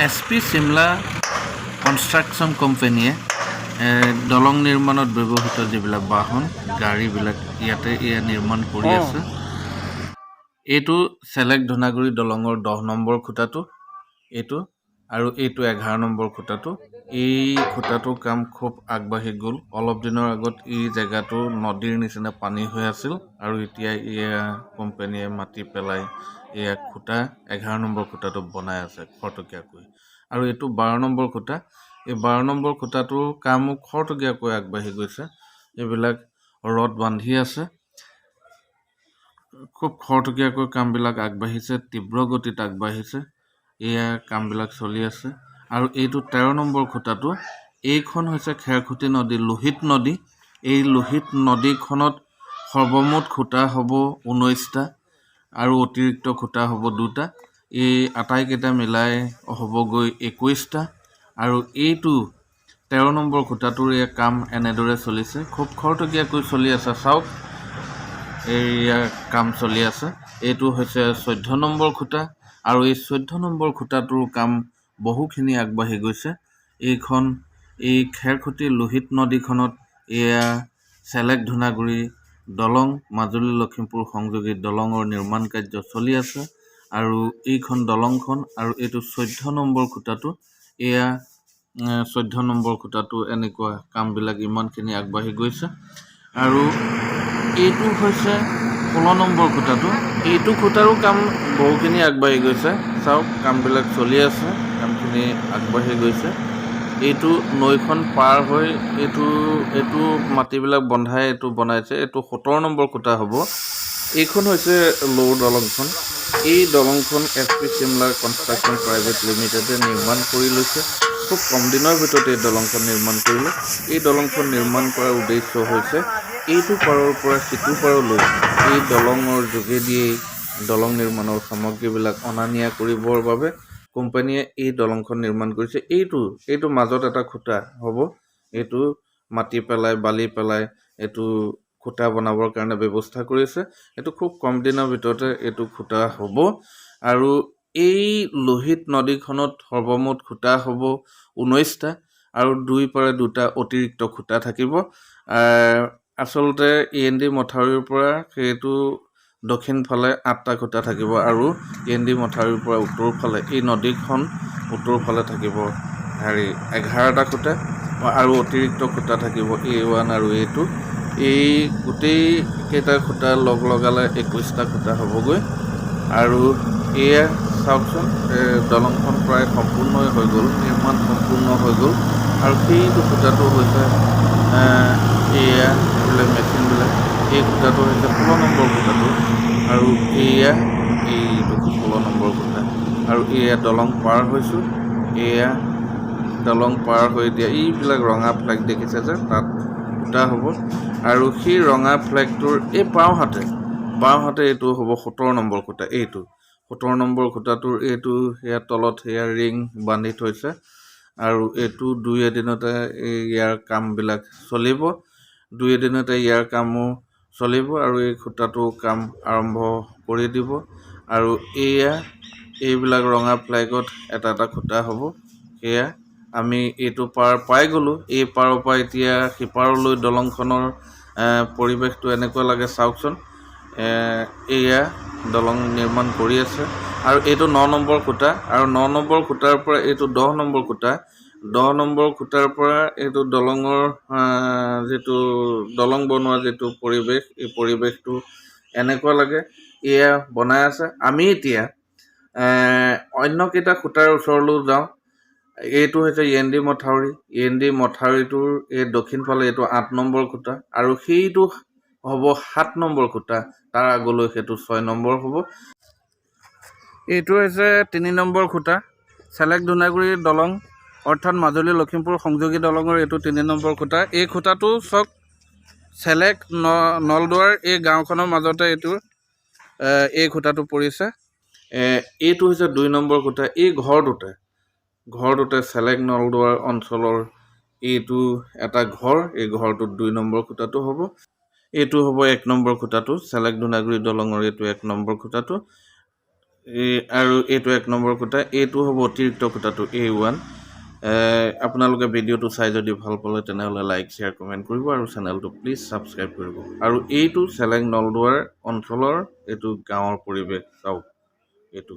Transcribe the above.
S P Shimla construction কোম্পেনীয়ে দলং নিৰ্মাণত ব্যৱহৃত যিবিলাক বাহন, গাড়ীবিলাক ইয়াতে এয়া নিৰ্মাণ কৰি আছে। এইটো চেলেক ধূনাগুৰি দলঙৰ 10 নম্বৰ খুঁটাটো এইটো আৰু এইটো 11 নম্বৰ খুঁটাটো। এই খুঁটাটোৰ কাম খুব আগবাঢ়ি গ'ল। অলপ দিনৰ আগত এই জেগাটো নদীৰ নিচিনা পানী হৈ আছিল আৰু এতিয়া এয়া কোম্পেনীয়ে মাটি পেলাই এয়া খুঁটা 11 নম্বৰ খুঁটাটো বনাই আছে খৰতকীয়াকৈ। আৰু এইটো 12 নম্বৰ খুঁটা। এই 12 নম্বৰ খুঁটাটোৰ কামো খৰতকীয়াকৈ আগবাঢ়ি গৈছে। এইবিলাক ৰড বান্ধি আছে। খুব খৰতকীয়াকৈ কামবিলাক আগবাঢ়িছে, তীব্ৰ গতিত আগবাঢ়িছে। এয়া কামবিলাক চলি আছে। আৰু এইটো 13 নম্বৰ খুঁটাটো। এইখন হৈছে খেৰখুটি নদী, লোহিত নদী। এই লোহিত নদীখনত সৰ্বমুঠ খুঁটা হ'ব 19টা আৰু অতিৰিক্ত খুঁটা হ'ব দুটা। এই আটাইকেইটা মিলাই হ'বগৈ 21টা। আৰু এইটো 13 নম্বৰ খুঁটাটোৰ এই কাম এনেদৰে চলিছে, খুব খৰতকীয়াকৈ চলি আছে। চাওক, এইয়া কাম চলি আছে। এইটো হৈছে 14 নম্বৰ খুঁটা আৰু এই 14 নম্বৰ খুঁটাটোৰ কাম বহুখিনি আগবাঢ়ি গৈছে। এইখন এই খেৰখুটি লোহিত নদীখনত এয়া চেলেক ধূনাগুৰি দলং, মাজুলী লখিমপুৰ সংযোগী দলঙৰ নিৰ্মাণ কাৰ্য চলি আছে। আৰু এইখন দলংখন আৰু এইটো 14 নম্বৰ খুঁটাটো। এয়া 14 নম্বৰ খুঁটাটো এনেকুৱা কামবিলাক ইমানখিনি আগবাঢ়ি গৈছে। আৰু এইটো হৈছে 16 নম্বৰ খুঁটাটো। এইটো খুঁটাৰো কাম বহুখিনি আগবাঢ়ি গৈছে। চাওক, কামবিলাক চলি আছে, কামখিনি আগবাঢ়ি গৈছে। এইটো নৈখন পাৰ হৈ এইটো মাটিবিলাক বন্ধাই এইটো বনাইছে। এইটো 17 নম্বৰ খুঁটা হ'ব। এইখন হৈছে লৌৰ দলংখন। এই দলংখন S P Shimla construction private লিমিটেডে নিৰ্মাণ কৰি লৈছে। খুব কম দিনৰ ভিতৰতে এই দলংখন নিৰ্মাণ কৰিলে। এই দলংখন নিৰ্মাণ কৰাৰ উদ্দেশ্য হৈছে এইটো পাৰৰ পৰা সিটো পাৰলৈ এই দলঙৰ যোগেদিয়েই দলং নিৰ্মাণৰ সামগ্ৰীবিলাক অনা নিয়া কৰিবৰ বাবে কোম্পানীয়ে এই দলংখন নিৰ্মাণ কৰিছে। এইটো মাজত এটা খুঁটা হ'ব। এইটো মাটি পেলাই, বালি পেলাই এইটো খুঁটা বনাবৰ কাৰণে ব্যৱস্থা কৰিছে। এইটো খুব কম দিনৰ ভিতৰতে এইটো খুঁটা হ'ব। আৰু এই লোহিত নদীখনত সৰ্বমুঠ খুঁটা হ'ব 19টা আৰু দুই পাৰে দুটা অতিৰিক্ত খুঁটা থাকিব। আচলতে ই এন ডি মথাউৰিৰ পৰা সেইটো দক্ষিণ ফালে আঠটা খুঁটা থাকিব আৰু ই এন ডি মথাউৰিৰ পৰা উত্তৰ ফালে, এই নদীখন উত্তৰ ফালে থাকিব হেৰি 11টা খুঁটা আৰু অতিৰিক্ত খুঁটা থাকিব এ 1 আৰু এ 2। এই গোটেই কেইটা খুঁটা লগ লগালে 21টা খুঁটা হ'বগৈ। আৰু এয়া চাওকচোন, দলংখন প্ৰায় সম্পূৰ্ণই হৈ গ'ল, নিৰ্মাণ সম্পূৰ্ণ হৈ গ'ল। আৰু সেইটো খুঁটাটো হৈছে এয়া এইবিলাক মেচিনবিলাক। এই খুঁটাটো হৈছে 16 নম্বৰ খুঁটাটো আৰু এয়া এইটো 16 নম্বৰ খুঁটা। আৰু এয়া দলং পাৰ হৈছোঁ। এয়া দলং পাৰ হৈ এতিয়া এইবিলাক ৰঙা ফ্লেগ দেখিছে যে, তাত খুঁটা হ'ব। আৰু সেই ৰঙা ফ্লেগটোৰ এই বাওঁহাতে এইটো হ'ব 17 নম্বৰ খুঁটা। এইটো 17 নম্বৰ খুঁটাটোৰ এইটো সেয়া তলত সেয়া ৰিং বান্ধি থৈছে। আৰু এইটো দুই এদিনতে এই ইয়াৰ কামবিলাক চলিব। দুই এদিনতে ইয়াৰ কামো চলিব আৰু এই খুঁটাটোৰ কাম আৰম্ভ কৰি দিব। আৰু এয়া এইবিলাক ৰঙা ফ্লেগত এটা এটা খুঁটা হ'ব। সেয়া আমি এইটো পাৰ পাই গ'লোঁ। এই পাৰৰ পৰা এতিয়া সিপাৰলৈ দলংখনৰ পৰিৱেশটো এনেকুৱা লাগে, চাওকচোন। এয়া দলং নিৰ্মাণ কৰি আছে। আৰু এইটো 9 নম্বৰ খুঁটা আৰু 9 নম্বৰ খুঁটাৰ পৰা এইটো 10 নম্বৰ খুঁটা। 10 নম্বৰ খুঁটাৰ পৰা এইটো দলঙৰ যিটো দলং বনোৱা যিটো পৰিৱেশ, এই পৰিৱেশটো এনেকুৱা লাগে। এয়া বনাই আছে। আমি এতিয়া অন্য কেইটা খুঁটাৰ ওচৰলৈও যাওঁ। এইটো হৈছে ই এন ডি মথাউৰি। ই এন ডি মথাউৰিটোৰ এই দক্ষিণ ফালে এইটো 8 নম্বৰ খুঁটা আৰু সেইটো হ'ব 7 নম্বৰ খুঁটা। তাৰ আগলৈ সেইটো 6 নম্বৰ হ'ব। এইটো হৈছে 3 নম্বৰ খুঁটা। চেলেক ধূনাগুৰি দলং, অৰ্থাৎ মাজুলী লখিমপুৰ সংযোগী দলঙৰ এইটো 3 নম্বৰ খুঁটা। এই খুঁটাটো চাওক, চেলেক নলদুৱাৰ এই গাঁওখনৰ মাজতে এইটো এই খুঁটাটো পৰিছে। এইটো হৈছে 2 নম্বৰ খুঁটা। এই ঘৰটোতে চেলেক নলদুৱাৰ অঞ্চলৰ এইটো এটা ঘৰ। এই ঘৰটোত 2 নম্বৰ খুঁটাটো হ'ব। এইটো হ'ব 1 নম্বৰ খুঁটাটো। চেলেক ধূনাগুৰি দলঙৰ এইটো 1 নম্বৰ খুঁটাটো। এই আৰু এইটো 1 নম্বৰ খুঁটা। এইটো হ'ব অতিৰিক্ত খুঁটাটো, এ 1। আপোনালোকে ভিডিঅ'টো চাই যদি ভাল পালে, তেনেহ'লে লাইক, শ্বেয়াৰ, কমেণ্ট কৰিব আৰু চেনেলটো প্লিজ ছাবস্ক্ৰাইব কৰিব। আৰু এইটো চেলেং নলদুৱাৰ অঞ্চলৰ এইটো গাঁৱৰ পৰিৱেশ চাওক এইটো।